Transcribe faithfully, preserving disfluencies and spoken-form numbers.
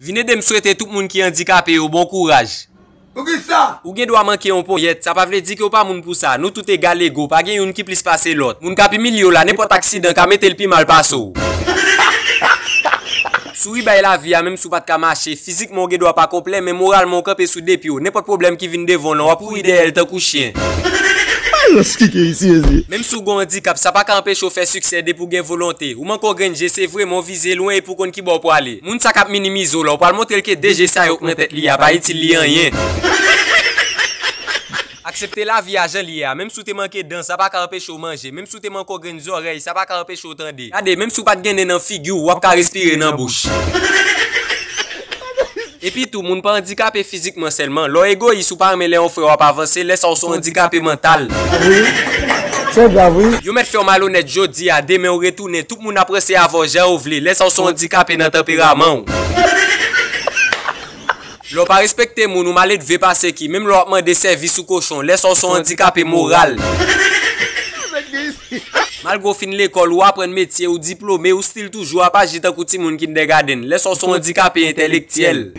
Vin ede m swete tout moun ki andikape yo bon kouraj. Poukisa? Ou gen dwa manke yon ponyèt, sa pa vle di ke w pa moun pou sa. Nou tout egal ego, pa gen youn ki plis pase lòt. Moun k ap imilye w la, nenpòt aksidan ka mete l pi mal pase w. Souri bay lavi a, menm si w pa t ka mache. Fizikman w gen dwa pa konplè, men moralman w kanpe sou de pye w. Nenpòt pwoblèm ki vin devan w lan, w ap kouri dèyè l tankou chen. Alòs ki ke isi, isi. Menm si w gen yon andikap, sa pa ka anpeche w fè siksè depi w gen volonte. Ou manke yon grenn je, se vre, men w vize lwen epi w konn ki bò w prale. Moun sa k ap minimize w la, w pral montre l ke de je sa yo k nan tèt li a pa itil li anyen. Aksepte lavi a jan l ye a. Menm si w te manke dan, sa pa ka anpeche w manje. Menm si w te manke yon grenn zòrèy, sa pa ka anpeche w tande. Gade, menm si w pa t gen nen nan figi w, w ap ka respire nan bouch. Epi tou, moun pa andikape fizikman sèlman. Lè w egoyis, ou pa renmen lè yon frè w ap avanse, lè sa w se yon andikape mantal. Wi. Se grav, wi. Yo mèt fè w malonèt jodi a, demen w retounen, tout moun ap ranse avè w jan yo vle, lè sa w se yon andikape nan tanperaman w. Lè w pa respekte moun, ou maledve pase ki, menm lè w ap mande sèvis ou kochon, lè sa w se yon andikape moral. Malgre w fin lekòl, ou aprann metye, ou diplome, ou still toujou ap aji tankou timoun kindergarten, lè sa w se yon andikape entèlektyèl.